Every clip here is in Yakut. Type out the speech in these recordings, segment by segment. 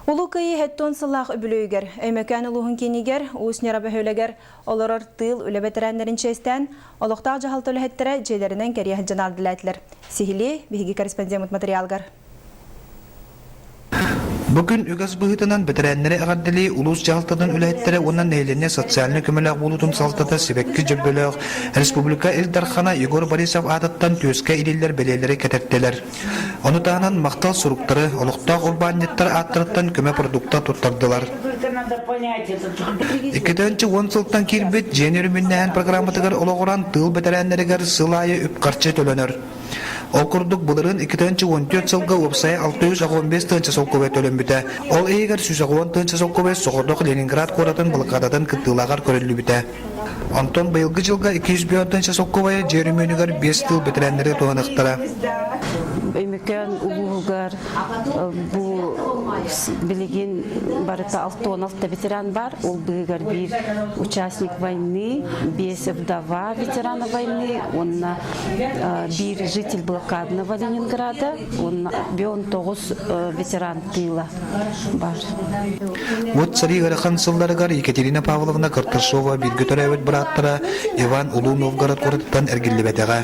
Улуу Кыайыы 70 сыллаах үбүлүөйүгэр Өймөкөөн улууһун киинигэр Уус Ньара бөһүөлэгэр олорор тыыл үлэ бэтэрээннэрин чиэстээн, олохтоох дьаһалта үлэһиттэрэ дьиэлэринэн кэрийэ сылдьан аалдылаатылар. Сиһилии биһиги корреспондеммыт материалыгар. Бу күн үгэс быһыытынан бэтэрээннэри эҕэрдэлии улуус дьаһалтатын үлэһиттэрэ уонна нэһилиэнньэ социальнай көмөлөөх буолуутун салалтата сибэкки дьөрбөлөөх республика Ил Дархана Егор Борисов аатыттан түөскэ илиллэр бэлиэлэри кэтэртилэр. Ону таһынан махтал суруктары олохтоох урбаанньыттар ааттарыттан көмө продукта туттардылар. 2010 сылтан киирбит дьиэни өрөмүөннээһин программатыгар олоҕуран тыыл бэтэрээннэригэр сыл аайы үп-харчы төлөнөр. Ол курдук былырыын 2014 сылга уопсайа 685 тыһыынча солкуобай төлөммүтэ. Ол иһигэр 110 тыһыынча солкуобай соҕотох Ленинград куоратын блокадатын кыттыылааҕар көрүллүбүтэ. Онтон быйылгы дьылга 205 тыһыынча солкуобайы дьиэ өрөмүөнүгэр биэс тыыл бэтэрээннэри туһаныахтара. Өймөкөөн улууһугар бу билигин барыта 66 ветеран бар. Ол быыһыгар биир участник войны, биэс вдова ветерана войны уонна биир житель блокадного Ленинграда уонна 19 ветеран тыыла бар. Вот сэрии ыарахан сылларыгар Екатерина Павловна Карташова бииргэ төрөөбүт бырааттара Иван Улуу Новгород куоратыттан эргиллибэтэҕэ.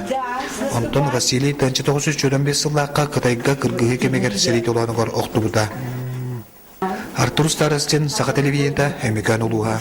Онтон Василий 1945 сыллаахха Кытайга кыргыһыы кэмигэр сэрии толоонугар охтубута. Артур Старостин, Саха телевидениета, Өймөкөөн улууһа.